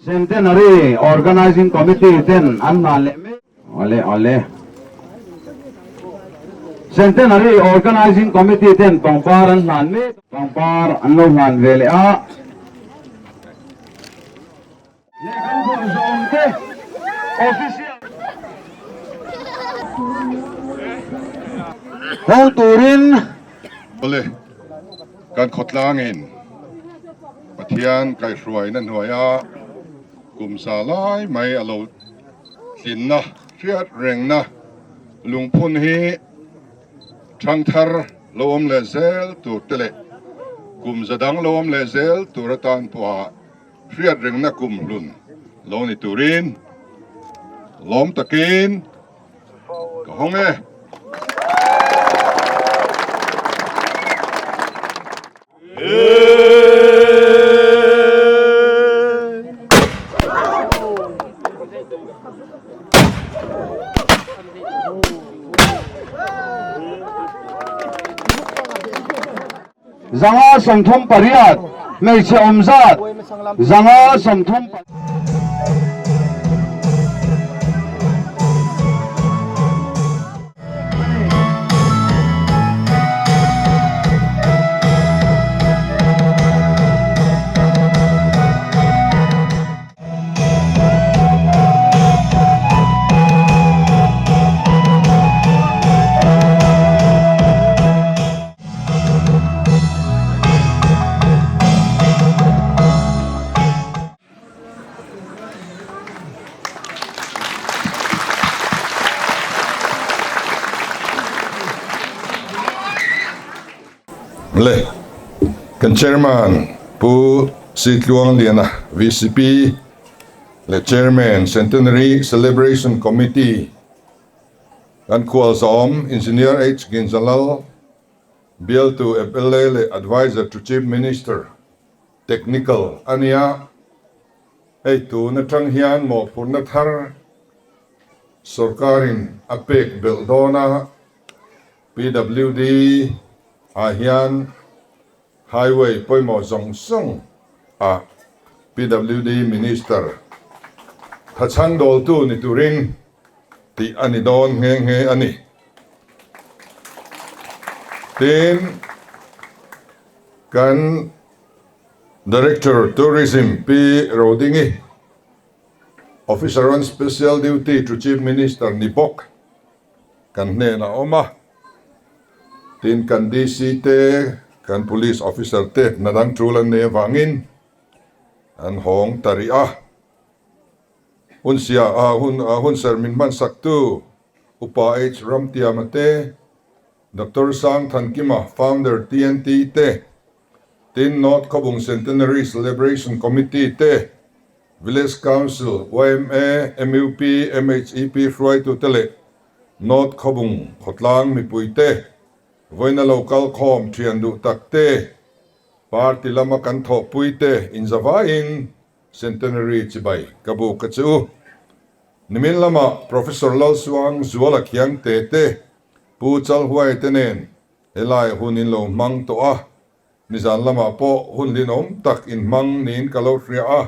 Centenary Organising Committee ten an hlan leh mek. Awle awle. Centenary Organising Committee ten pangpar an hlan mek. Pangpar an lo hlan ve leh a. Leh kan buah zawm te official. Ho turin. Awle, kan khawtlangin Pathian kaihhruaina hnuaia kum sa lai mai a lo tlinna hriat rengna lungphun hi thangthar lo awm leh zel tur te leh kum za dang lo awm leh zel tur atan pawha hriat rengna kum hlun lo ni turin lawm takin ka hawng e. 538 hmeichhe awm zat 530. Le kan chairman Pu Sitluang Liana VCP leh Chairman Centenary Celebration Committee kan khualzawm Engineer H Ginzalal Bialtu mla leh Adviser to Chief Minister Technical a nia, hei tun atang hian mawhphurhna thar sorkarin a pek belh dawn a, PWD ah hian highway pawimawh zawng zawng ah PWD Minister thachhang dawltu ni turin tih a ni dawn nghe nghe a ni. Tin. Kan Director Tourism Pi Rodingi, Officer on Special Duty to Chief Minister ni bawk kan hnenah a awm a. Tin, kan DC te, kan Police Officer te hna dang tul an nei avangin an hawng ta rih a. Hun sia a hun hun ser min hmansaktu Upa H Ramtiama te, Doctor Sang Thankima, Founder TNT te, Tin North Khawbung Centenary Celebration Committee te, Village Council, yma, mup, MHEP hruaitute leh North Khawbung khawtlang mipui te, vawiina lo kal khawm thian duh tak te, party lama kan thawhpui te inzavaiin Centenary chibai ka buk a che u. Nimin lama Professor Lalsuang Zuala Khiangte te, Pu Chalhuai te nen helai hun in lo hmang tawh a, nizan lamah pawh hun hlinawm tak in hmang niin ka lo hria a,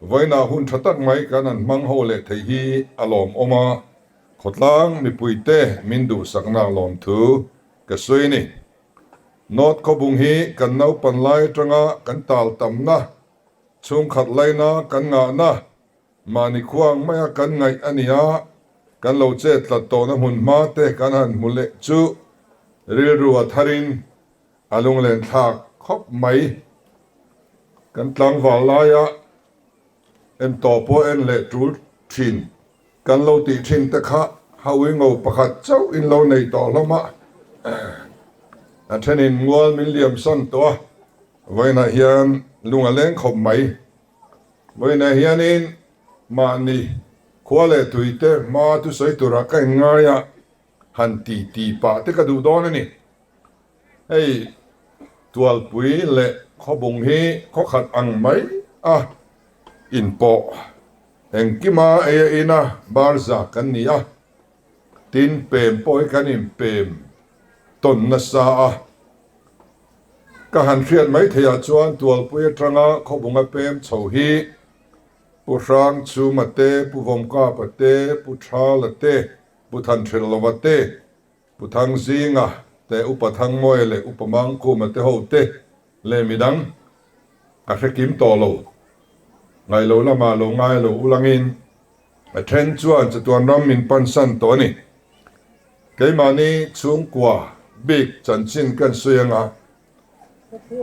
vawiinah hun tha tak mai kan han hmang ho leh theih hi a lawmawm a, khawtlang mipuite min duhsakna lawmthu ka sawi a ni. North Khawbung hi kan naupan lai atanga kan tal tamna, chhungkhat laina kan ngahna, Mahni khuang maia kan ngaih a ni a, kan lo chet tlat tawhna hmun hma te kan han hmu leh chu rilru a tharin a lunglen thlak khawp mai. Kan tlangval laia en tawh pawh en leh tul thin kan lo tih thin te kha hauingo pakhat chauh in lo nei tawh hlawm a, a thenin mual min liam san tawh a, vawiinah hian lung a leng khawp mai. Vawiinah hianin mahni khua leh tuite hma thusawi tura ka inngai a, han ti ti pah te ka duh dawn a ni. Hei Tualpui leh Khawbung hi khawkhat ang mai a inpawh engkima ei a ina barza kan ni a, tin pem pawh hi kan inpem tawn nasa a. Ka han hriat mai theiah chuan Tualpui atanga Khawbunga pem chho hi Pu Hrangchhuma te, Pu Vawmkapa te, Pu Thala te, Pu Thanhrelova te, Pu Thangzinga te, Upa Thangmawia leh Upa Mangkhuma te ho te leh midang ka hre kim tawh lo. Ngailo lamah lo ngai lo ulangin a then chuan chatuan ram min pansan tawh a ni. Keimahni chhungkua bik chanchin kan sawi anga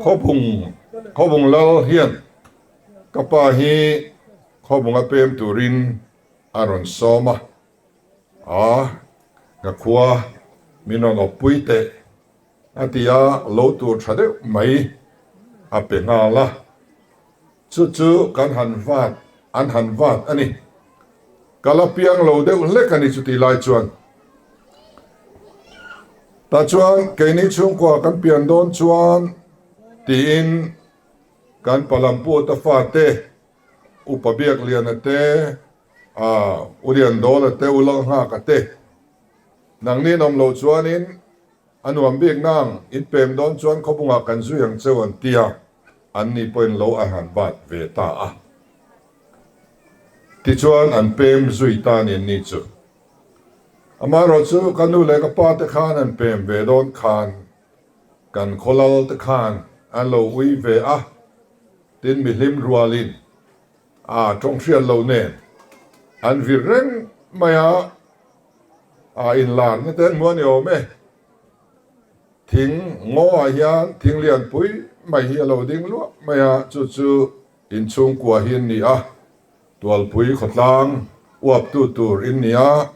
Khawbung Khawbung lal hian ka pa hi Khawbunga pem turin a rawn sawm a, a ka khua min rawn awppui teh a ti a, lo tur tha deuh mai a pe nghal a, chu chu kan han vat an han vat a ni. Ka la piang lo deuh hlek a ni chutih lai chuan. Tah chuan keini chhungkua kan pian dawn chuan tiin kan Palampuata fate, Upa Biakliana te, U Liandawla te, U Lalnghaka te nangni in awm loh chuanin a nuam bik nang, in pem dawn chuan khawbungah kan zui ang cheu an ti a, anni pawhin lo a han bat ve ta a. Tichuan an pem zui ta nen ni chu. Amaherawh chu ka nu leh ka pa te khan an pem ve dawn khan kan khawlal te khan an lo ui ve a, tin mihlim rualin a tawng hriat lo nen an vir reng mai a, a inlarna te an hmu a ni awm e. Thing ngaw ah hian thing lianpui mai hi a lo ding luah mai a, chu chu inchhungkua hi an ni a, Tualpui khawtlang uaptu tur in ni a,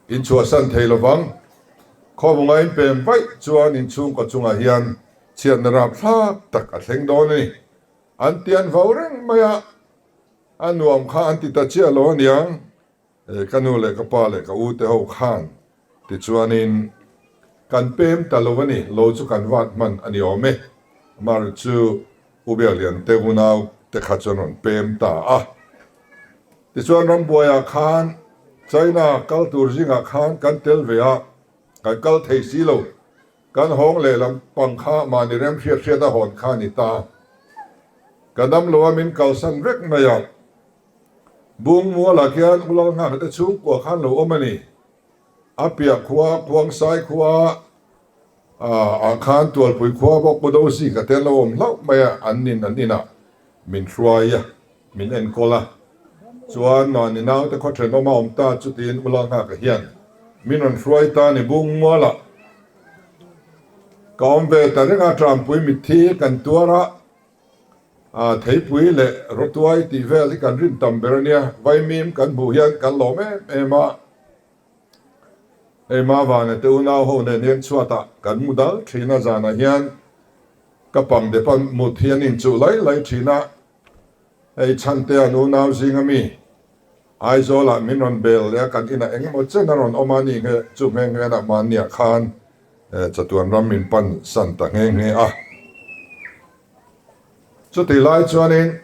in chhuahsan thei lovang. Khawmunga in pem vaih chuan inchhungkaw chungah hian chhiatna rapthlak tak a thleng dawn a ni. An tian vau reng mai a, a nuam kha an ti ta chiah lo aniang. Ka nu leh ka pa leh ka u te ho khan tichuanin kan pem ta lo a ni, lo chu kan vat hman a ni awm e. Mar chu U Biaklian te unau te kha chuan rawn pem ta a. Tichuan rambuaiah khan China kal tur zingah khan kan tel ve a, kan kal thei si lo. Kan hawng lehlam pang kha mahni rem hriat hriat a hawn kha a ni ta. Ka dam lo a min kalsan vek mai a. Bungmualah khian Ulal nghak te chhungkua khan lo awm a ni. A piah khua, Khuangsai khua ah khan Tualpui khua bawk Udosi ka te an lo awm hlauh mai a, an nin an inah min hruai a, min enkawl a. Chuan mahni naute khaw thenawm a awm ta chu tiin Ulal nghaka hian min rawn hruai ta a ni Bungmualah. Ka awm ve ta reng a, Trampui mitthi kan tuar a. A theipui leh rawtuai tih vel hi kan rin tam ber a nia, vaimim kan hmuh hian kan lawm em em a, hei Mavana te unau ho nen hian chhuatah kan mu dal thin a, zanah hian ka pang dep a mut hi an inchuh lai lai thin a, hei Chhante an unau zing ami Aizawlah min rawn bel leh a, kan inah eng emaw chen a rawn awm a ni nghe, chu nghe nghe nah mahniah khan chatuan ram min pan san ta nghe nghe a. Chutih lai chuanin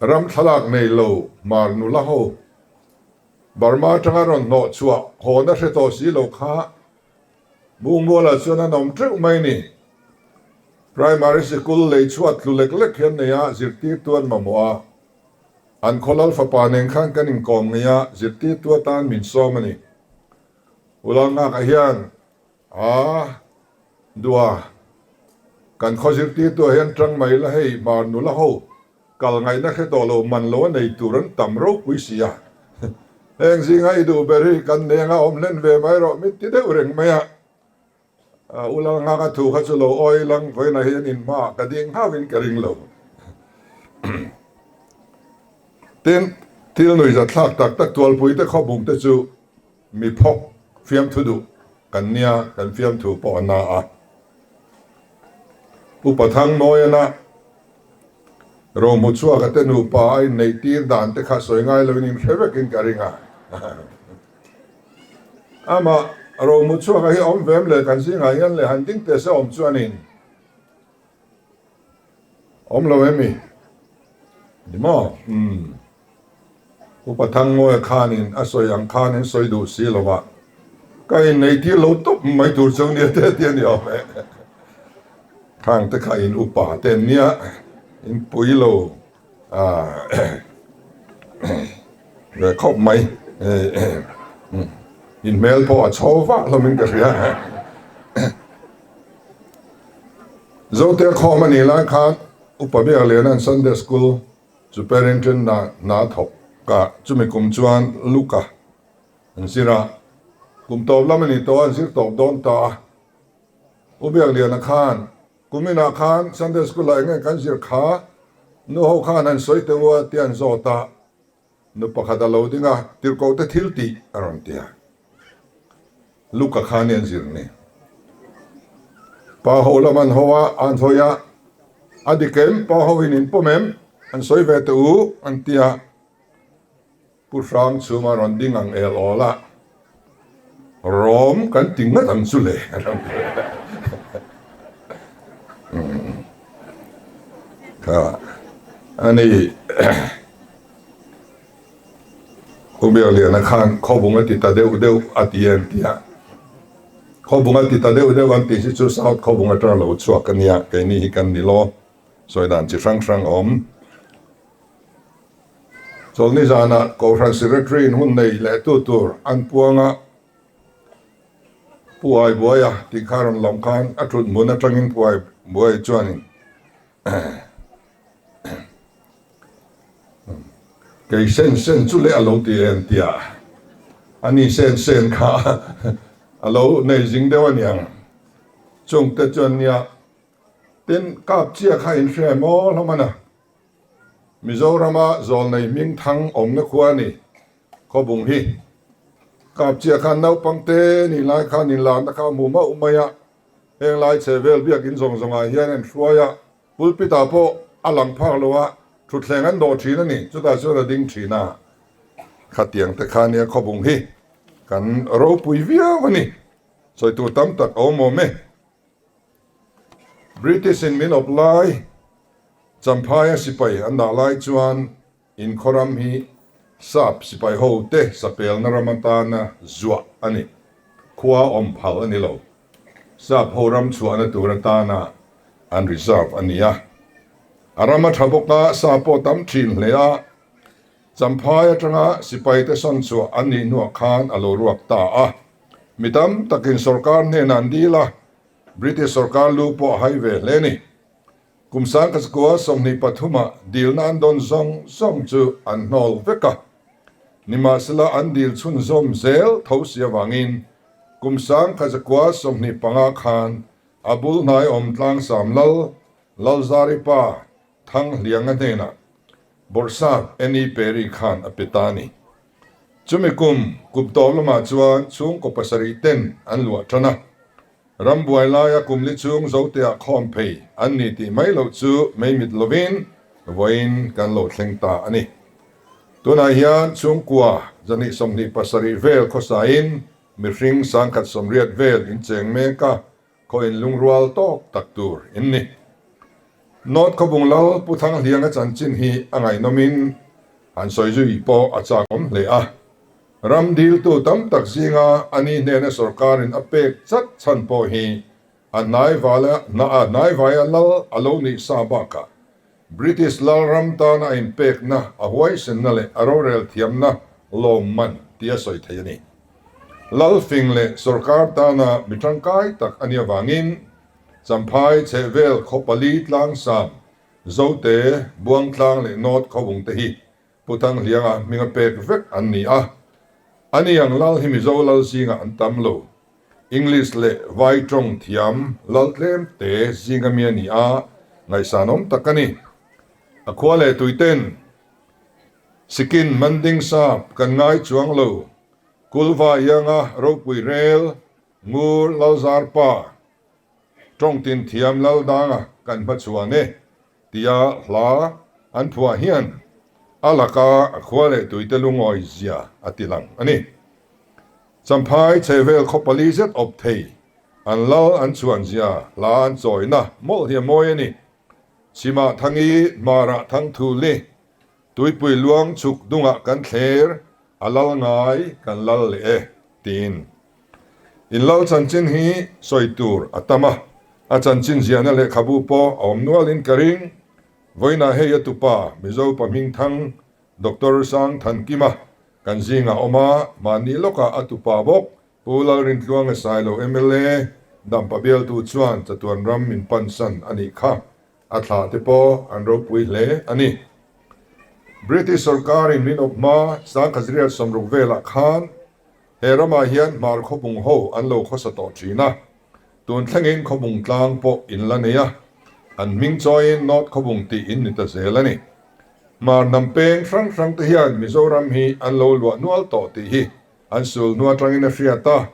ram thlalak nei lo Hmar nula ho Burma atanga rawn hnawh chhuah hawn a hre tawh si lo kha Bungmualah chuan an awm teuh mai ni. Primary sikul lei chhuat tlu lek lek hian nei a, zirtirtu an mamawh a. An khawlal fapa nen khan kan inkawm ngei a, zirtirtu atan min sawm a ni. Ulalnghaka hian A, dua, kan khaw zirtirtuah hian tang mai la hei hmar nula ho kal ngaihna hre tawh lo man lo a nei tur an tam ropui si a, heng zinga i duh ber hi kan nei anga awm hlen ve mai rawh min ti deuh reng mai a, U Lalnghaka thu kha chu lo awi lang vawiinah hian in hmaah ka ding nghauhin ka ring lo. Tin, thil nuihzatthlak tak tak tualpuite khawbung te chu Mi phawk fiamthu duh kan nia, kan fiamthu pawh a na a. Upa Thangnawiana Rohmuchhuaka te nupa a inneih tir dan te kha sawi ngai loin in hre vekin ka ring a. Amah Rohmuchhuaka hi awm vem leh kan zingah hian leh han ding teh se awm chuanin Awm lo em i? Ni maw? Umm. Upa Thangmawia khanin a sawi ang khan in sawi duh si lo a, ka inneih tir lo tawp mai tur chu nia te ti a ni awm e. Khang te kha in upa te nia, in pui lo. Ve khawp mai. In hmel pawh a chho vah hlawmin ka hria. Zote khawm a nih lai khan Upa Biakliana'n Sunday School Superintendent hna thawk a, chumi kum chuan Luka an zir a, kum tawp lam a ni tawh a, an zir tawp dawn ta a. U Biakliana khan Kuminah khan Sunday School ah enge kan zir kha nu ho khan han sawi teh u a ti an zawt a, nu pakhat a lo ding a, tirhkoh te thil tih a rawn ti a, Luka khan i an zir ni. Pa ho lam an ho a, an hawi a, a dik em, pa ho in in pawm em, an sawi ve teh u an ti a, Pu Hrang chhunga rawn ding ang el awl a, Rawm kan ti ngat ang chu le a rawn ti a. Kha a ni Pu Biakliana khan khawbung a ti ta deuh deuh a ti em tia. Khawbung a ti ta deuh deuh an tih hi chu South khawbung atanga lo chhuak a nia, keini hi kan ni lo, sawi dan chi hrang hrang a awm. Chawlhni zanah Kohhran Secretary in hun nei leh tu tur an puang a, Pu Aibuaia tih kha rawn lam khan a thut hmun atangin Pu Aibuaia chuanin Kei sen sen chu leh a lo ti em tia ani sen sen kha a lo nei zing deuh a niang. Chungte chuan nia tin kap chiah kha inhria em aw hlawm a na. Mizorama zawlnei hming thang awmna khua a ni. Khawbung hi kap chiah khan naupang te nih lai khan inlarna kha a hmu mauh mai a, heng lai chhe vel biakin zawng zawngah hian an hruai a, pulpit ah pawh a lang phak lo a, thutthleng an dawh thin a ni, chutah chuan a ding thin a, khatiang te kha nia Khawbung hi kan ropui viau a ni, sawi tur tam tak a awm awm e. British in min awp lai, Champhaia sipai an dah lai chuan inkhawram hi Sap sipai ho te sapelna ram atana zuah a ni. Khua awm phal a ni lo. Sap ho ram chhuahna tur atana an reserve a ni a. A ram a tha bawk a, Sap pawh tam thin hle a. Champhai atanga sipai te sawn chhuah an nih hnuah khan a lo ruak ta a. Mi tam takin sorkar hnenah an dil a, British sorkar lu pawh a hai ve hle a ni. Kum sangkazkua 23 ah dilna an dawn zawng zawng chu an hnawl vek a. Nimahsela an dil chhunzawm zel tho si avangin kum sangkazkua 25 khan a bul hnai awm tlangsam lal Lalzari pa Thanghlianga hnenah Bawrhsap Annie Perry khan a pe ta a ni. Chumi kum kum tawp lamah chuan chhungkaw pasarih ten an luah tan a. Rambuai laia kum li chhung Zoteah khawm phei an ni tih mai loh chu meimit lovin vawiin kan lo thleng ta a ni. Tunah hian chhungkua zahnih 27 vel khawsain mihring 1080 vel incheng mek a, Khaw in lungrual tawk tak tur in ni. North Khawbung Lal Pu Thanghlianga chanchin hi a ngaihnawmin han sawi zui pawh a chak awm hle a. Ram diltu tam tak zinga a ni hnena sorkarin a pek chat chhan pawh hi a hnaivaia lal a lo nih sa bakah British lal ram tana a inpekna, a huaisenna leh a rorel thiamna lawmman tia sawi thei a ni. Lal fing leh sorkar tana mi tangkai tak a nih avangin Champhai chhehvel khaw pali tlangsam, Zote, Buangtlang leh North Khawbung te hi Pu Thanghlianga hminga pek vek an ni a. Ani ang lal hi Mizo lal zingah an tam lo. English leh Vai tawng thiam lal tlem te zinga mi a ni a, ngaihsanawm tak a ni. A khua leh tuiten Sikin Manding Sap kan ngai chuang lo, Kulva Ianga ropui rel, Ngur Lalzarpa, Tawngtin thiam Laldanga kan hmachhuan e tia hla an phuah hian a laka a khua leh tuite lungawi zia a ti lang a ni. Champhai chhehvel khaw pali zet awp thei an lal an chhuan zia hla an chawina mawlh hi a mawi a ni. Chhimah Thangi, Hmarah Thangthuli, Tuipui luang chhuk dungah kan thler, a lal ngai kan lal leh e, tiin. In lal chanchin hi sawi tur a tam a, a chanchin ziahna lehkhabu pawh a awm nualin ka ring. Vawiinah hei a tupa Mizo pa Hmingthang. Doctor Sang Thankima kan zingah awm a, mahni lawkah a tupa bawk Pu Lalrintluanga Sailo mla Dampa bialtu chuan chatuan ram min pansan a nih kha. A thlah te pawh an ropui hle a ni. British sorkarin min awp hma Sangkhazriat 60 velah khan he ramah hian Hmar khawbung ho an lo khawsa tawh thin a. Tun thlengin khawbung tlang pawh in la nei a, an hming chawiin North Khawbung tih in ni ta zel a ni. Hmar hnam peng hrang hrang te hian Mizoram hi an lo luah nual tawh tih hi an sul hnu atangin a hriat a.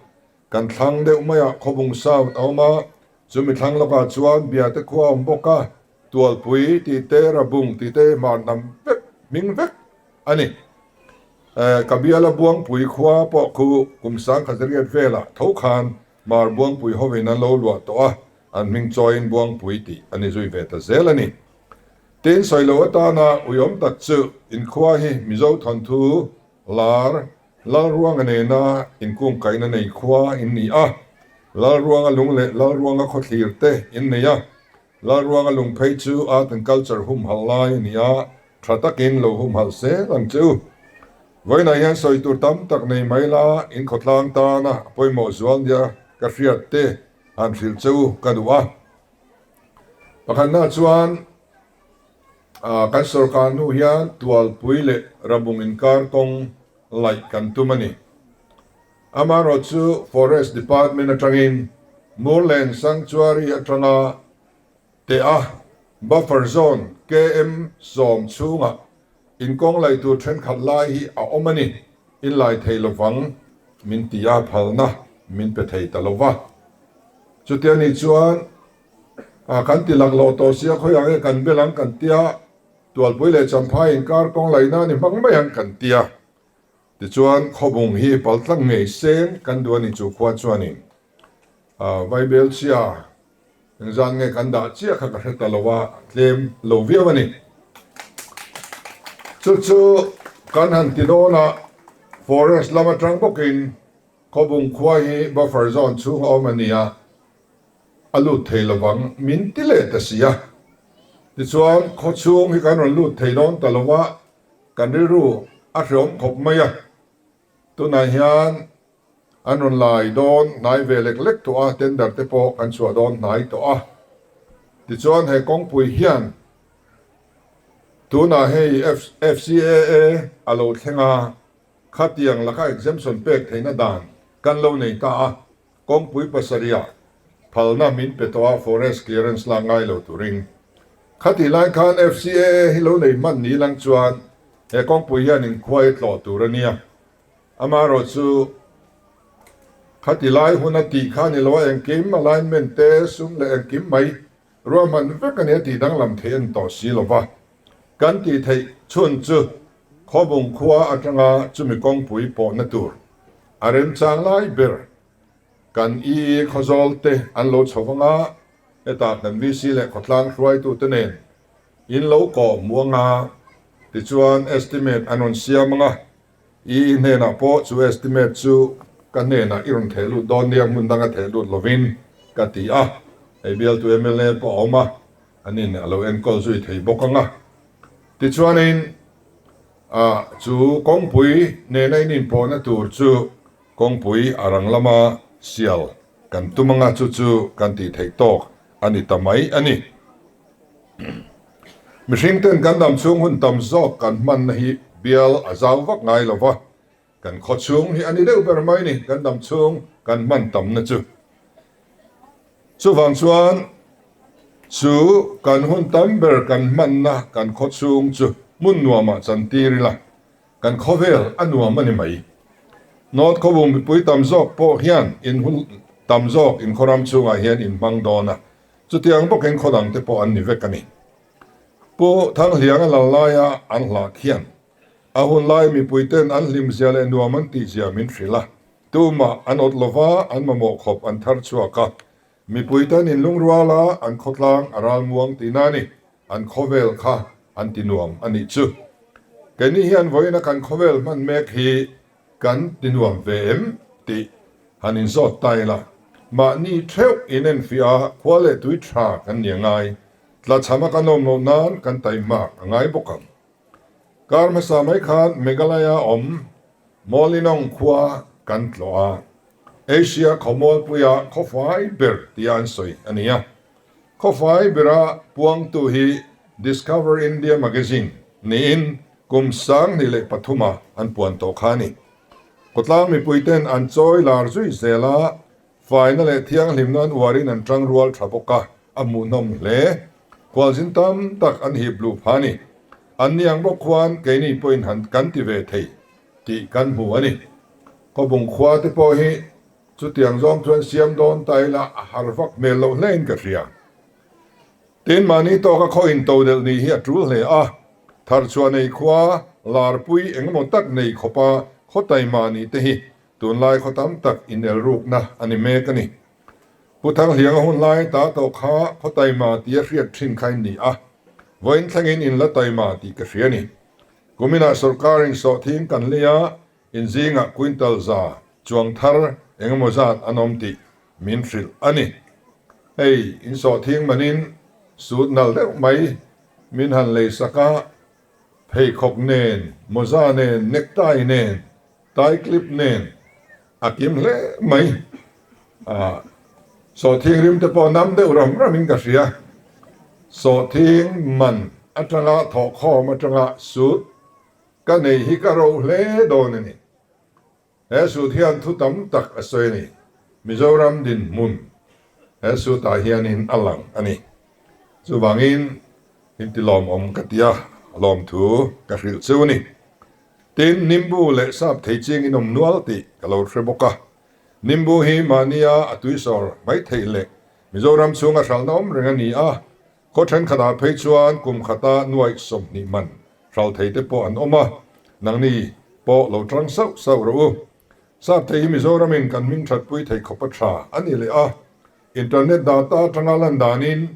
Kan thlang deuh maiah Khawbung South a awm a, chumi thlang lawkah chuan Biate khua a awm bawk a, Tualpui tih te, Rabung tih te hi Hmar hnam vek hming vek a ni. Ka biala Buangpui khua pawh khu kum 1008 velah tho khan Hmar Buangpui hovin an lo luah tawh a, an hming chawiin Buangpui tih a ni zui ve ta zel a ni. Tin, sawi lo atana uiawm tak chu inkhua hi Mizo thawnthu lar Lalruanga nena inkungkaihna nei khua in ni a, Lalruanga lung leh Lalruanga khawthlir te in nei a, Lalruanga lung phei chu art and culture humhalh lai a ni a, tha takin lo humhalh zel ang che u. Vawiinah hian sawi tur tam tak nei mai la, in khawtlang tana a pawimawh zual nia ka hriat te han hrilh che u ka duh a. Pakhatna chuan kan sorkar hnu hian Tualpui leh Rabung inkar kawng laih kan tum a ni. Amaherawhchu Forest Department atangin Murlen Sanctuary atanga teh a, buffer zone KM 10 chhungah inkawng laih tur thenkhat lai hi a awm a ni, in lai thei lovang min ti a, phalna min pe thei ta lova. Chutia nih chuan kan ti lang lo tawh sia khawi ang e kan bel ang kan tia, Tualpui leh Champhai inkar kawng laihna a ni hmang mai ang kan tia. Tichuan Khawbung hi paltlang ngei seng kan duh a ni chu khua chuanin Vaibel chhia Engzan nge kan dah chiah kha ka hre ta lo a, tlem lo viau a ni. Chu chu kan han ti dawn a, forest lam atang bawkin Khawbung khua hi buffer zone chhung a awm a ni a, a lut thei lovang min ti leh ta si a. Tichuan khaw chhung hi kan rawn lut thei dawn ta lo a, kan rilru a hreawm khawp mai a. Tunah hian An rawn lai dawn hnai ve lek lek tawh a, tender te pawh kan chhuah dawn hnai tawh a. Tichuan he kawngpui hian tunah hei FCAA a lo thleng a, khatiang laka exemption pek theihna dan kan lo nei ta a, kawngpui pasarihah phalna min pe tawh a forest clearance lak ngai lo turin. Khatih lai khan FCAA hi lo nei hman ni lang chuan he kawngpui hian inkhuai tlawh tur a nia. Amaherawh chu khati lai huna tih kha ni lo a, engkim alignment te, sum leh engkim mai ruahman vek a ni a tih danglam theih a ni tawh si lo va. Kan tih theih chhun chu Khawbung khua atanga chumi kawngpui pawhna tur a remchang lai ber kan EE Khawzawl te an lo chho vang a, hetah kan VC leh khawtlang hruaitute nen in lo kawh hmuh anga tichuan estimate an rawn siam anga. I hnenah pawh chu estimate chu ka hnenah i rawn theh lut dawn nia, hmun danga theh lut lovin ka ti a, hei bialtu mla pawh a awm a, anin a lo enkawl zui thei bawk ang a. Tichuanin chu kawngpui nena in inpawhna tur chu kawngpui a rang lama sial kan tum ang a, chu chu kan tih theih tawk a ni ta mai a ni. Mihring ten kan dam chhung hun tam zawk kan hmanna hi bial a zau vak ngai lo va, kan khaw chhung hi a ni deuh ber mai ni kan dam chhung kan hman tamna chu. Chuvang chuan chu kan hun tam ber kan hmanna kan khaw chhung chu hmun nuamah chantir ila, kan khawvel a nuam a ni mai. North Khawbung mipui tam zawk pawh hian in hun tam zawk in khawram chhungah hian in hmang dawn a, Chutiang bawkin khaw dangte pawh an ni vek a ni. Pu Thanghlianga lal laia an hlah khian a hun lai mipuiten an hlimzia leh nuam an tihzia min hrilh a, tumah an awt lova an mamawh khawp an thar chhuak a, mipuiten inlungrual a an khawtlang a ralmuang tihna a ni, an khawvel kha an ti nuam a nih chu. Keini hian vawiina kan khawvel hman mek hi Kan ti nuam ve em? tih han inzawt ta ila, mahni theuh inenfiah a khua leh tui tha kan ni a ngai, tlachhama kan awm loh nan kan taihmak a ngai bawk ang. Kar hmasa mai khan Meghalaya awm Mawlinong khua kan tlawh a, Asia khawmualpuia khawfai ber tia an sawi a ni a. Khawfai bera puangtu hi Discover India Magazine niin kum 2003 a an puan tawh kha a ni. Khawtlang mipuiten an chawi lar zui zel a, faina leh thianghlimna an uarin an tangrual tha bawk a, a hmuhnawm hle. Khualzin tam tak an hip luh pha a ni. An ni ang bawk khuan keini pawhin han kan ti ve thei tih kan hmu a ni. Khawbung khua te pawh hi chutiang zawng chuan siam dawn ta ila a har vak hmel loh hlein ka hria. Tin, mahni tawka khaw intodelh nih hi a tul hle a, tharchhuah nei khua larpui engemaw tak nei khawpa khaw taima nih te hi tunlai khaw tam tak inelrukna a ni mek a ni. Pu Thanghlianga hun lai ta tawh kha khaw taima tia hriat thin kha in ni a, vawiin thlengin in la taima tih ka hria a ni. Kuminah sawrkarin sawhthing kan lei a, in zingah quintal za chuang thar engemaw zat an awm tih min hrilh a ni. Hei, in sawhthing manin sut nal deuh mai min han lei sak a, pheikhawk nen, mawza nen, necktie nen, tie clip nen a kim hle mai. Sawhthing rim te pawh nam deuh ram ramin ka hria. Sawhthing man atanga thawhkhawm atanga sut ka nei hi ka ro hle dawn a ni. He sut hian thu tam tak a sawi a ni. Mizoram dinhmun he sutah hianin a lang a ni. Chuvangin intilawmawm ka ti a, lawmthu ka hrilh cheu a ni. Tin, nimbu leh sap thei ching in awm nual tih ka lo hre bawk a. Nimbu hi mahnia a tuisawr mai theih leh Mizoram chhunga hralhna awm reng a ni a, khaw thenkhatah phei chuan kum khata nuaih 20 man hral thei te pawh an awm a, nangni pawh lo tang sauh sauh rawh u. Sap thei hi Mizoramin kan hming thatpui thei khawp a tha a ni leh a, internet data atanga lan danin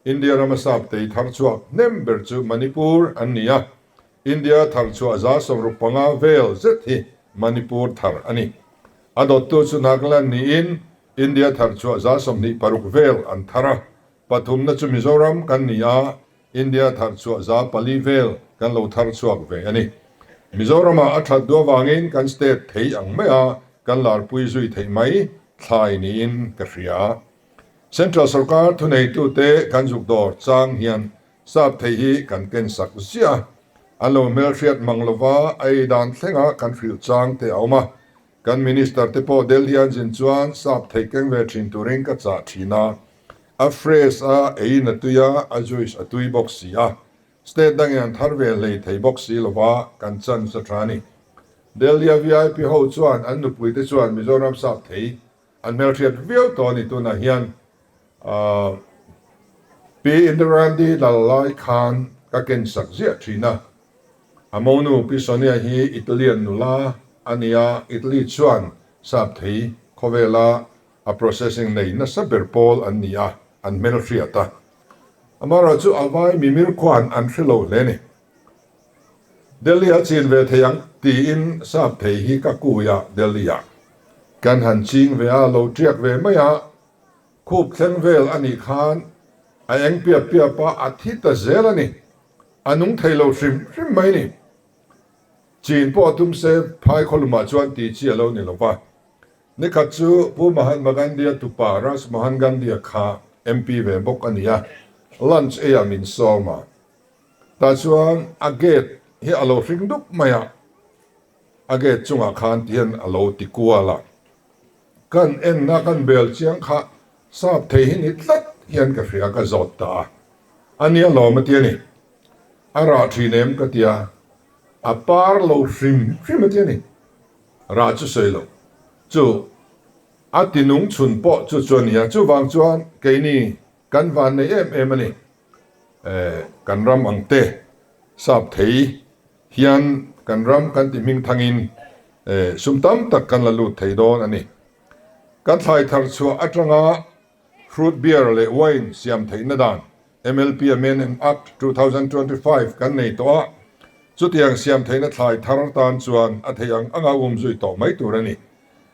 India rama sap tei thar chhuak hnem ber chu Manipur an ni a, India thar chhuah 65 vel zet hi Manipur thar a ni. A dawttu chu Nagaland niin India thar chhuah 26 vel an thar a, pathumna chu Mizoram kan ni a, India thar chhuah 400 vel kan lo thar chhuak ve a ni. Mizoramah a that duh avangin kan state thei ang mai a, kan larpui zui theih mai thlai niin ka hria. Central sorkar thuneitute kan zuk dawr chang hian sap thei hi kan ken sak ziah a, an lo hmelhriat mang lova a ei dan thlenga kan hrilh chang te a awm a. Kan minister te pawh Delhi an zin chuan sap thei keng ve thin turin ka chah thin a, a fresh a, eiin a tui a, a juice a tui bawk si a, state dangin an thar ve hlei thei bawk si lova kan chance a tha a ni. Delhi a vip ho chuan an nupui te chuan Mizoram sap thei an hmelhriat viau tawh a ni tunah hian Pi Indira Gandhi lal lai khan ka ken sak ziah thin a, A monu Pi Sonia hi Italian nula a ni a, Italy chuan sap thei khawvela a processing nei nasa ber pawl an ni a, an hmelhriat a. Amaherawh chu a vai mimir khuan an hre lo hle a ni. Delhi a chin ve thei ang tiin sap thei hi ka kui a, Delhi ah kan han ching ve a, lo tiak ve mai a, khup thleng vel a nih khan a eng piap piap a, a thi ta zel a ni. A nung thei lo hrim hrim mai ni. Chin pawh a tum se phai khawlumah chuan tih chi a lo ni lo va. Nikhat chu Pu Mahatma Gandhi-a tupa Raj Mohan Gandhi-a kha MP ve bawk a ni a, lunch eiah min sawm a. Tah chuan a gate hi a lo hring dup mai a, a gate chungah khan ti hian a lo ti kual a. Kan enna kan bel chiang kha sap thei hi ni tlat hian ka hria ka zawt ta a. A nia lawm a ti a ni. A rah thin em ka ti a, a par lo hrim hrim a ti a ni. Rah chu sawi lo chu a ti nung chhun pawh chu chu a ni a, chuvang chuan keini kan van nei em em a ni. Kan ram ang te sap thei hian kan ram kan ti hming thangin sum tam tak kan la lut thei dawn a ni. Kan thlai thar chhuah atanga Fruit beer leh wine siam theihna dan MLP Amendment Act 2025 kan nei tawh a, chutiang siam theihna thlai thar tan chuan a theih ang anga um zui tawh mai tur a ni.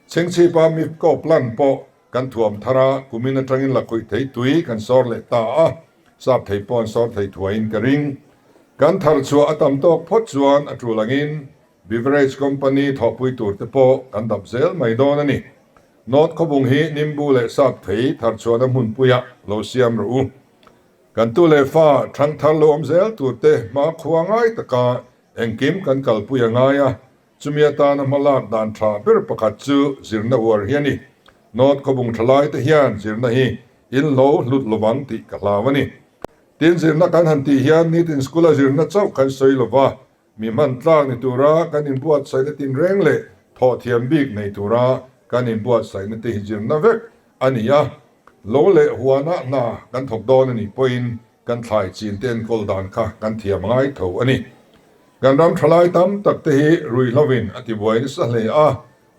Chhengchhipa MIFCO plan pawh kan thuam thar a, kumin atangin lakhuih thei tui kan sawr leh ta a, sap thei pawh an sawr thei thuaiin ka ring. Kan thar chhuah a tam tawk phawt chuan a tul angin beverage company thawhpui tur te pawh kan dap zel mai dawn a ni. North Khawbung hi Nimbu leh Sap thei thar chhuahna hmunpuiah lo siam rawh u. Kan tu leh fa thangthar lo awm zel tur te hma khua ngai taka engkim kan kalpui a ngai a, chumi atana hma lak dan tha ber pakhat chu zirna uar hi a ni. North Khawbung thalai te hian zirna hi in lo hlut lovang tih ka hlau a ni. Tin, zirna kan han tih hian nitin school-a zirna chauh kan sawi lo va, mi hman tlak ni tura kan inbuatsaihna tinreng leh thawhthiam bik nei tura kan inbuatsaihna te hi zirna vek a ni a. Lo leh huana hna kan thawk dawn a nih pawhin kan thlai chin te enkawl dan kha kan thiam ngai tho a ni. Kan ram thalai tam tak te hi ruihhlovin a tibuai nasa hle a,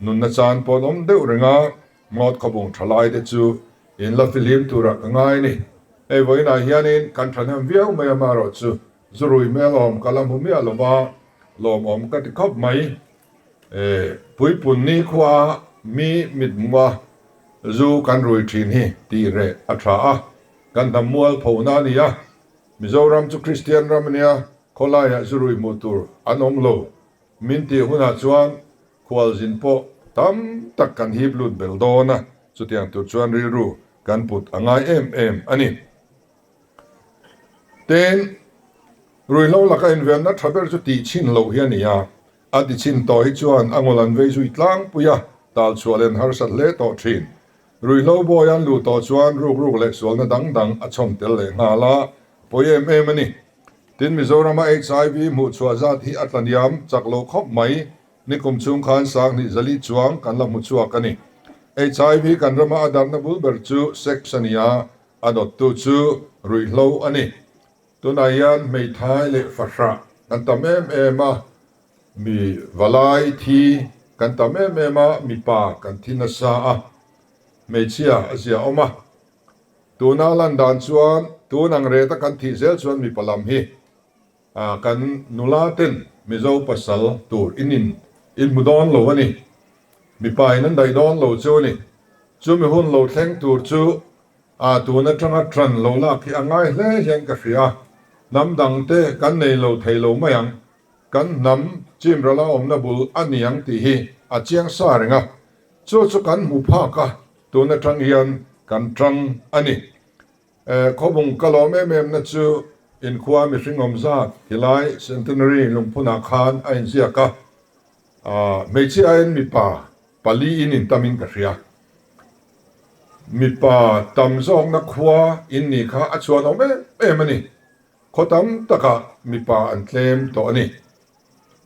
nunna chan pawh an awm deuh reng a, Ngawt khawbung thalai te chu in la fihlim turah ka ngai a ni. Hei vawiinah hianin kan thahnem viau mai amaherawh chu zurui hmel awm ka la hmu miah lova lawmawm ka ti khawp mai. E, puipun ni khua mi mithmua zu kan rui thin hi tih reh a tha a, kan hnam mual phona a ni a. Mizoram chu Kristian ram a nia, khawlaiah zurui hmuh tur an awm lo. Min tih hunah chuan khualzin pawh tam tak kan hip lut bel dawn a, chutiang tur chuan rilru kan put a ngai em em a ni. Tin, ruihhlo laka invenna tha ber chu tih chhin loh hi a ni a, a ti chhin tawh hi chuan a ngul an vei zui tlangpui a, tal chhuah len harsat hle tawh thin. Ruihhlo bawi an luh tawh chuan ruk ruk leh sualna dang dang a chhawm tel leh nghal a, pawi em em a ni. Tin, Mizorama HIV hmuh chhuah zat hi a tlaniam chak lo khawp mai. Nikum chhung khan 2000 zali chuang kan la hmu chhuak a ni. HIV kan rama a darhna bul ber chu sex a ni a, a dawttu chu ruihhlo a ni. Tunah hian hmeithai leh fahrah kan tam em em a, mi valai thi kan tam em em a, mipa kan thi nasa a, hmeichhia a zia awm a. Tuna lan dan chuan tun ang reta kan thih zel chuan mipa lam hi kan nula ten Mizo pasal tur in in in hmu dawn lo a ni. Mipa in an daih dawn lo chu a ni. Chumi hun lo thleng tur chu tun atanga ṭan lo lak hi a ngai hle hian ka hria. Hnam dang te kan nei lo thei lo mai ang. Kan hnam chimrala awmna bul a ni ang tih hi a chiang sa reng a. Chu chu kan hmu phak a, tun atang hian kan tang a ni. Khawbung ka lawm em em na chu inkhua mihring awm zat tilai Centenary lungphunah khan a inziak a, hmeichhiain mipa pali in intamin ka hria. Mipa tam zawkna khua in nih kha a chhuan awm em em a ni. Khaw tam takah mipa an tlem tawh a ni.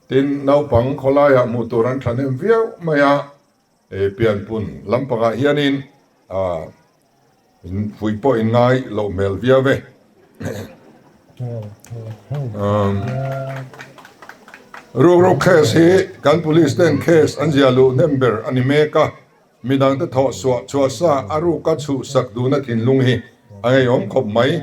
Tin, naupang khawlaiah hmuh tur an thahnem viau mai a, pianpun lampangah hianin in fuih pawh in ngai loh hmel viau e. Rukruk case hi kan police ten case an ziah luh hnem ber a ni mek a. Midangte thawh suah chhuah sa a ruka chhuhsak duhna thinlung hi a ngeiawm khawp mai.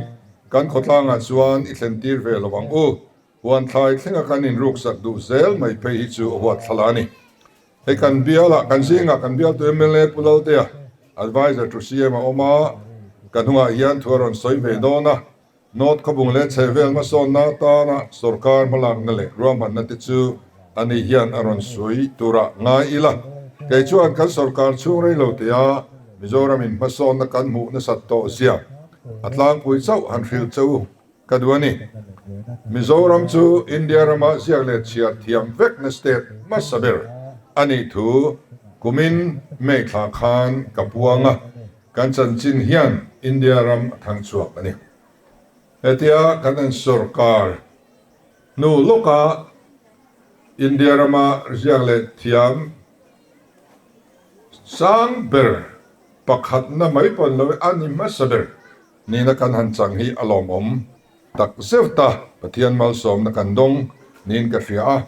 Kan khawtlangah chuan i thlen tir ve lo ang u. Huan thlai thlenga kan inruksak duh zel mai phei hi chu a huat thlala a ni. Hei kan bialah, kan zingah kan bialtu mla Pu Laltea, Adviser to CM a awm a, ka hnungah hian thu a rawn sawi ve dawn a. North Khawbung leh chhehvel hmasawnna atana sorkar hmalakna leh ruahmanna te chu ani hian a rawn sawi turah ngai ila. Kei chuan kan sorkar chhung rei lo tia Mizoramin hmasawnna kan hmuh nasat tawh zia a tlangpui chauh han hrilh che u ka duh a ni. Mizoram chu India rama ziak leh chhiar thiam vekna state hmasa ber a nih thu kumin May thla khan ka puang a. Kan chanchin hian India ram a thang chhuak a ni. Hetia kan an sorkar hnu lawka India rama ziak leh thiam sang ber pakhatna mai pawn lo a ni hmasa ber nihna kan han chang hi a lawmawm tak zeuh ta. Pathian malsawmna kan dawng niin ka hria a.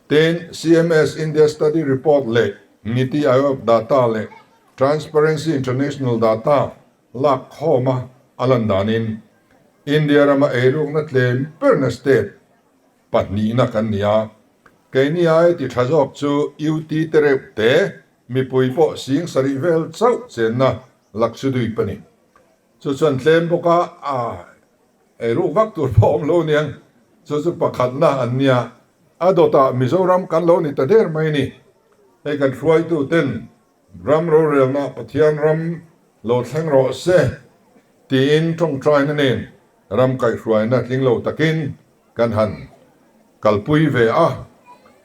Tin, CMS India Study Report leh Niti Aayog data leh Transparency International data lak khawma a lan danin India rama eirukna tlem berna state pahnihna kan ni a, keini ai ti tha zawk chu UT te reuh te mipui pawh sing sarih vel chauh chenna Lakshadweep a ni. Chu chuan tlem bawka a eiruk vak tur pawh awm lo aniang. Chu chu pakhatna an nia. A dawtah Mizoram kan lo ni ta der mai ni. Hei kan hruaitu ten ram rorelna Pathian ram lo thleng rawh se tiin tawngtaina nen ram kaihhruaina tling lo takin kan han kalpui ve a.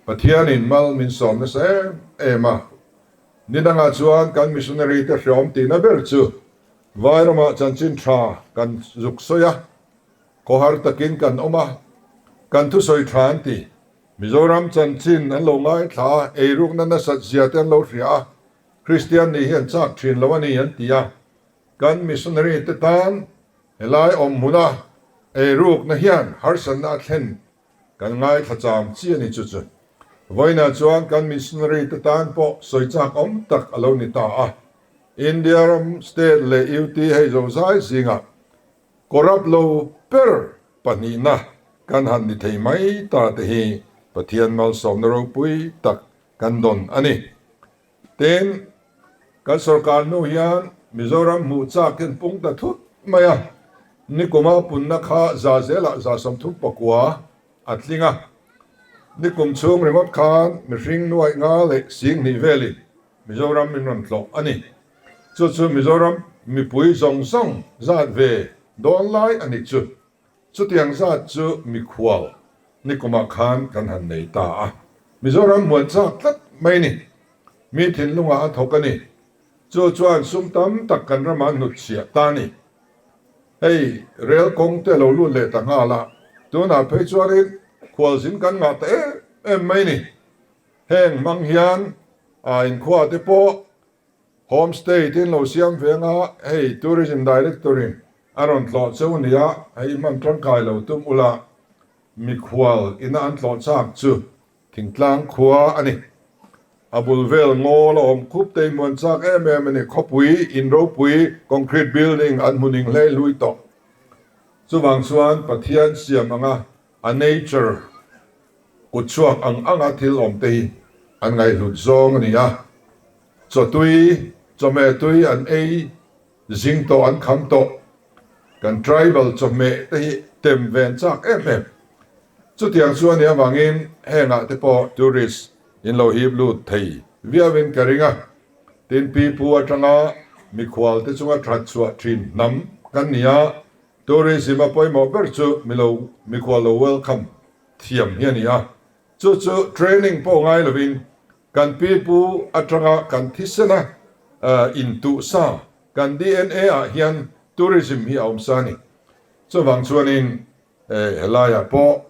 Pathianin mal min sawm nasa em em a. Ni dangah chuan kan missionary te hreawm tihna ber chu Vairamah chanchin tha kan zuk sawi a, khawhar takin kan awm a, kan thusawi tha an ti. Mizoram chanchin an lo ngaithla a, eirukna nasat zia te an lo hria a, Kristian nih hi an chak thin lo a ni an ti a. Kan missionary te tan helai awm hmuna eirukna hian harsatna a thlen kan ngaithla cham chi a ni chu chu. Vawiinah chuan kan missionary te tan pawh sawi chak awm tak a lo ni ta a. India ram state leh UT hei zo zai zingah corrupt lo ber pahnihna kan han ni thei mai ta te hi Pathian malsawmna ropui tak kan dawn a ni. Tin, kan sorkar hnu hian Mizoram hmuh chak hian pung ta thut mai a, nikuma punna kha za zelah 39 a tling a. Nikum chhung ringawt khan mihring nuaih nga leh 2000 velin Mizoram min rawn tlawh a ni. Chu chu Mizoram mipui zawng zawng zat ve dawn lai a ni chu. Chutiang zat chu mikhual nikumah khan kan han nei ta a. Mizoram muan chak tlat mai ni. Mi thinlungah a thawk a ni. Chu chuan sum tam tak kan ramah hnutchhiah ta a ni. Hei rel kawng te lo lut leh ta nghal a, tunah phei chuanin khualzin kan ngah ta em em mai ni. Heng hmang hian a inkhua te pawh Home stay te in lo siam ve anga hei Tourism Director in a rawn tlawh cheu nia, hei hman tangkai lo tum ula mikhual ina an tlawh chak chu thingtlang khua a ni. A bul vel ngawl a awm khup te in muan chak em em a ni, khawpui in ropui concrete building an hmu ning hlei hlui tawh. Chuvang chuan Pathian siam anga a nature Kut chhuak ang anga thil awm te hi an ngaihhlut zawng a ni a, chaw tui, chawhmeh tui an ei zing tawh an kham tawh. Kan tribal chawhmeh te hi tem ven chak em em. Chutiang chu a nih avangin hengah te pawh tourist in lo hip lut thei viauin ka ring a, tin pipu atanga mikhual te chunga that chhuah thin hnam kan ni a, tourism a pawimawh ber chu milo mikhual lo welcome thiam hi a ni a, chu chu training pawh ngai lovin kan pipu atanga kan thisena intuh sa kan dna ah hian tourism hi a awm sa a ni. Chuvang chuanin helaiah pawh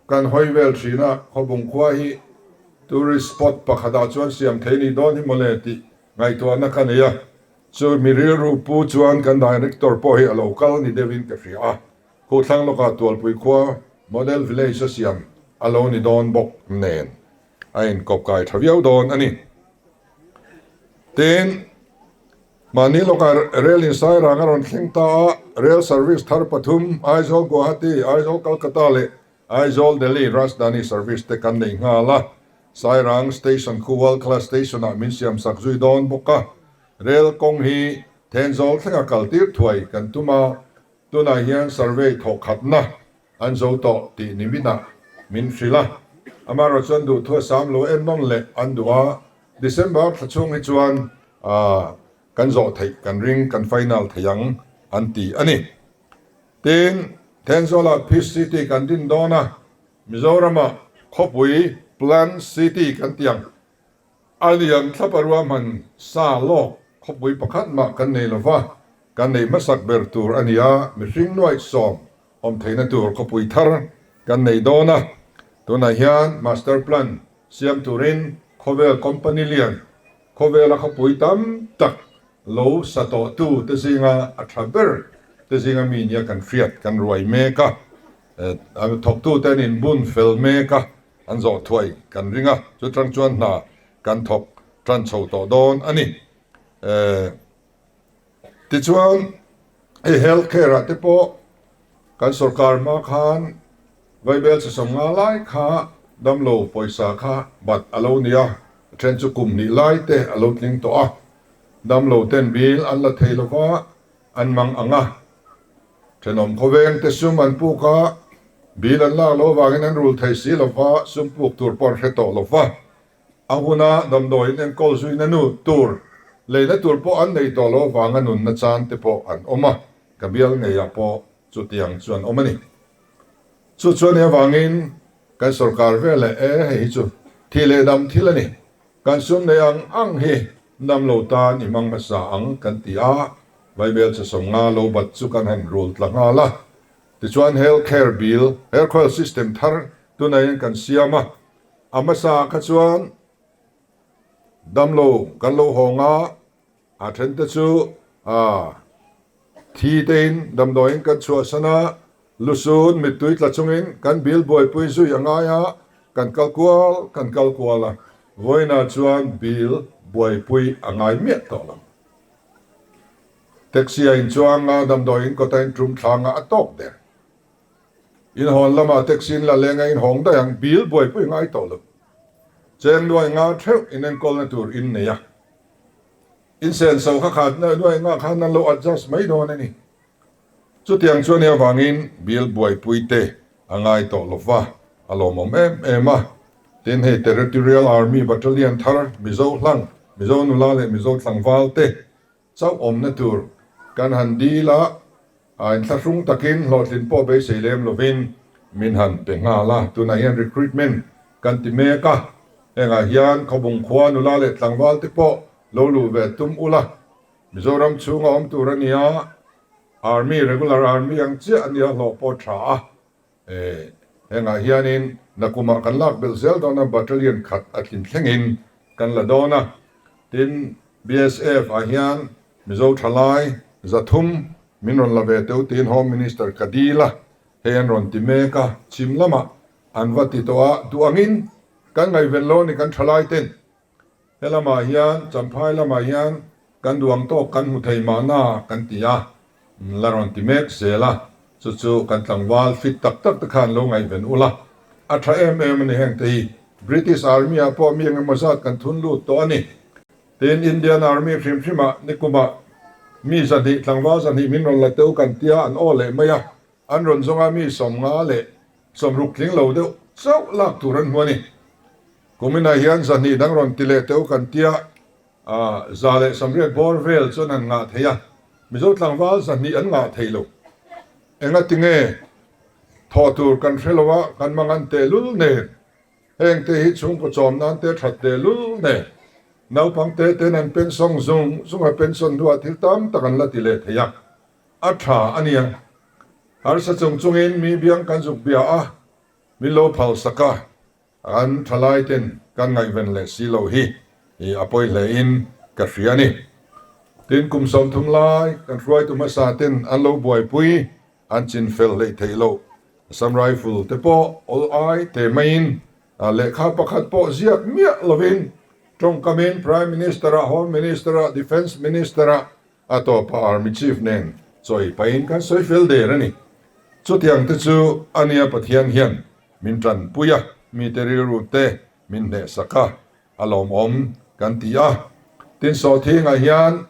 kan hawi vel thin a, Khawbung khua hi tourist spot pakhatah chuan siam thei ni dawn hi mawle tih ngaihtuahna ka nei a, chu mi rilru pu chuan kan director pawh hi a lo kal ni deuhin ka hria a. Khuthlang lawkah Tualpui khua Model Village a siam a lo ni dawn bawk nen a inkawp kai tha viau dawn a ni. Tin, mahni lawkah Rail in Sairang a rawn thleng ta a, Rail service thar pathum Aizawl Guwahati, Aizawl Kolkata leh Aizawl Delhi Rajdhani service te kan nei nghal a, Sairang Station khu World Class Station ah min siam sak zui dawn bawk a, Rail kawng hi Thenzawl thlenga kal tir thuai kan tum a, Tunah hian survey thawhkhatna an zo tawh tih ni minah min hrilh a, amaherawh chuan duhthu a sam lo en nawn leh an duh a, December thla chhung hi chuan kan zawh theih kan ring, kan final thei ang an ti a ni. Tin, Thenzawl-ah Peace City kan din dawn a, Mizoram-ah khawpui Plan City kan ti ang. A lian thlap a ruahman sa lawk khawpui pakhat mah kan nei lova, kan nei hmasak ber tur a ni a, mihring nuaih sawm awm theihna tur khawpui thar kan nei dawn a, tunah hian master plan siam turin khawvel company lian khawvela khawpui tam tak lo sa tawhtu te zinga a tha ber te zinga mi nia kan hriat kan ruai mek a, thawktute an inbun fel mek a. An zawh thuai kan ring a, chu tang chuan hna kan thawk tan chho tawh dawn a ni. Tichuan hei health care ah te pawh kan sorkar hma khan vaibel chi 50 lai kha damlo pawisa kha bat a lo ni a, a then chu kum hnih lai te a lo tling tawh a, damlo ten bill an la thei lova an mang ang a, thenawm khawveng te sum an puk a. Bill an lak loh avangin an rul thei si lo va, sum puk tur pawh an hre tawh lo va. A huna damdawiin enkawl zuina nu tur leina tur pawh an nei tawh loh avanga nunna chan te pawh an awm a, ka bial ngeiah pawh chutiang chu an awm a ni. Chu chuan i avangin kan sorkar veleh e hei hi chu thih leh dam thil a ni. Kan sum nei ang ang hi dam lo tan i hmang hmasa ang kan ti a, Vaibel chhasawmnga lo bat chu kan han rul tla nghal a. Tichuan Health Care Bill, Health Care System thar tunaiin kan siam a, a hmasa kha chuan damlo kan lo hawng a, a then te chu a thi tein damdawiin kan chhuahsan a, lusun mittui tla chungin kan bill buaipui zui a ngai a, kan kal kual kan kal kual a, vawiinah chuan bill buaipui a ngai miah tawh lo. Taxi a inchuang a, damdawiin kawta in tum thlang a, a tawk der. Inhawn lamah taxi in la leng a, inhawng daih ang, bill buaipui ngai tawh lo. Cheng nuai nga theuh inenkawlna tur in nei a. In senso kha khat nuai nga khan an lo adjust mai dawn a ni. Chutiang chuan i avangin bill buaipui te a ngai tawh lo va, a lawmawm em em a. Tin, hei Territorial Army Battalion thar Mizo hlang, Mizo nula leh Mizo tlangval te chauh awmna tur kan han dil a, a inthlahrung takin hlawhtlin pawh beisei lem lovin min han pe nghal a. Tunah hian recruitment kan ti mek a, hengah hian Khawbung khua nula leh tlangval te pawh lo luh ve tum ula, Mizoram chhunga awm tur a ni a, Army, regular Army ang chiah a nia hlawh pawh tha a, e hengah hianin nakumah kan lak belh zel dawn a, battalion khat a tlin thlengin kan la dawn a, tin BSF ah hian Mizo thalai 300 min rawn la ve teuh tiin Home Minister ka dil a, hei an rawn ti mek a, chhim lamah an va ti tawh a, duh angin kan ngaihven lo a ni kan thalai ten. He lamah hian Champhai lamah hian kan duang tawk kan hmu thei mahna kan ti a, la rawn ti mek zel a, chu chu kan tlangval fit tak tak te khan lo ngaihven ula, a tha em em a ni heng te hi. British Army ah pawh mi engemaw zat kan thun lut tawh a ni. Tin, Indian Army hrim hrimah nikumah mi 200, tlangval 200 min rawn la teuh kan tia an aw leh mai a, an rawn zawnga mi 56 tling lo deuh chauh lak tur an hmu a ni. Kuminah hian 200 dang rawn ti leh teuh kan tia, 180 bawr vel chuan an ngah thei a, Mizo tlangval 200 an ngah thei lo. Enga tinge thawh tur kan hre lo a, kan mangan tehlul nen, heng te hi chhungkaw chawm nan te that tehlul nen, naupang te ten an pension zung zung a, pension hnuah thil tam tak an la ti leh thei a, a tha a nia. Harsa chung chungin mi biang kan zuk bia a, min lo phal sak a. An thalai ten kan ngaihven leh si lo hi i a pawi hle in ka hria a ni. Tin, kum 30 lai kan hruaitu hmasa ten an lo buaipui, an chin fel hleih theih loh. Assam Rifle te pawh awl ai te maiin lehkha pakhat pawh ziak miah lovin tawngkamin Prime Minister-ah, Home Minister-ah, Defence Minister-ah a tawpa Army Chief nen chawi pahin kan sawi fel der a ni. Chutiang te chu a nia Pathian hian min tanpui a, mite rilru te min hnehsak a, a lawmawm kan ti a. Tin, sawhthingah hian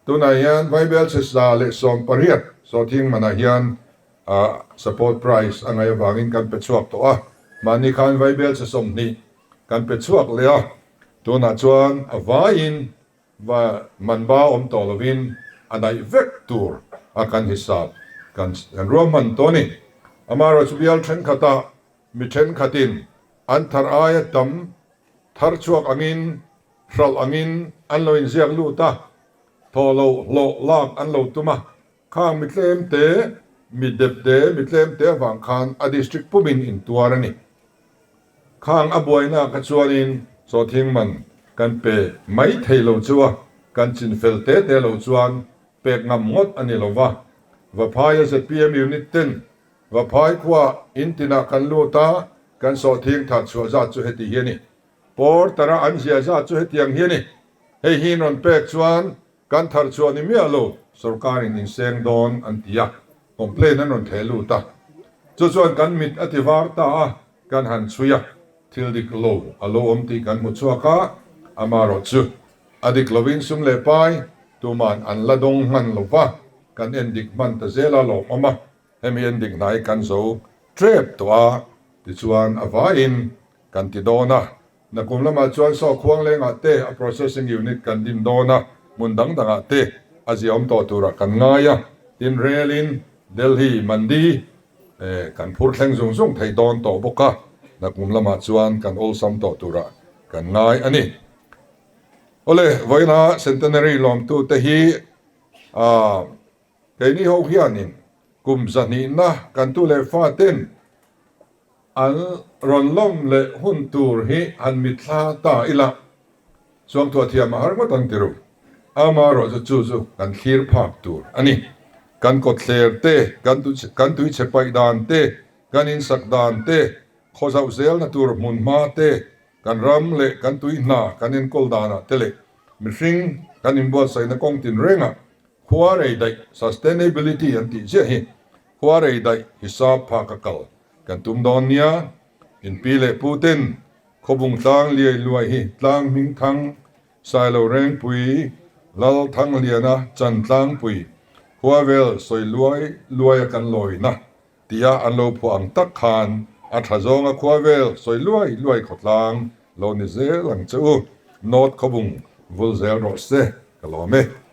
tunah hian Vaibel chhe 118 sawhthing manah hian support price a ngaih avangin kan pe chhuak tawh a, mahni khan Vaibel chhe 20 kan pe chhuak leh a, tunah chuan a vaiin Va man ba awm tawh lovin a daih vek tur a kan hisap kan ruahman tawh a ni. Amaherawhchu bial thenkhatah mi thenkhatin an thar aia tam thar chhuak angin hralh angin an lo inziak lut a, thaw lo hlawh lak an lo tum a, khang mi tlem te, mi dep te, mi tlem te avang khan a district pumin intuar a ni. Khang a buaina kha chuanin sawhthing man kan pe mai thei lo chu a, kan chin fel te te lo chuan pek ngam ngawt a ni lo va. Vaphai a zpm unit ten Vaphai khua in tinah kan lut a, kan sawhthing that chhuah zat chu heti hi a ni. Porter a an zia zat chu hetiang hi a ni. Hei hi in rawn pek chuan kan thar chhuah ni miah lo, sorkarin inseng dawn an ti a, complaint an rawn theh lut a. Chu chuan kan mit a ti var ta a, kan han chhui a, thil dik lo a lo awm tih kan hmu chhuak a, amaherawh chu a dik lovin sum leh pai tuman an la dawng hman lo va, kan en dik hman ta zel a lawmawm a, hemi en dik hnai kan zo. Trep tawh a, tichuan a vaiin kan ti dawn a. Nakum lamah chuan saw khuang lengah te a processing unit kan din dawn a, hmun dang dangah te a ziaawm tawh turah kan ngai a, tin relin Delhi, Mandi kan phur thleng zung zung thei dawn tawh bawk a, nakum lamah chuan kan awlsam tawh turah kan ngai a ni. Awle, vawiina Centenary lawmtute hi a. Keini ho hianin kum zahnihna kan tu leh faten an rawn lawm leh hun tur hi han mitthla ta ila, chuangthuah thiam a har ngawt ang ti ru. Amaherawh chu chu chu kan thlir phak tur a ni. Kan kawtthler te, kan tuichhe paih dan te, kan insak dan te, khawzauh zelna tur hmunhma te, kan ram leh kan tui hna kan enkawl danah te leh mihring kan inbuatsaihna kawng tinrengah Khua rei daih, sustainability an tih chiah hi khua rei daih hisap phak a kal kan tum dawn nia. In pi leh pu ten Khawbung tlang liai luai hi tlang hming thang, Sailo Rengpui, Lal Thangliana chan tlangpui, khua vel sawi luai luai a kan lawina tia an lo phuah ang tak khan a tha zawnga khua vel sawi luai luai khawtlang lo ni zel ang che u. North Khawbung vul zel rawh se ka lawm e.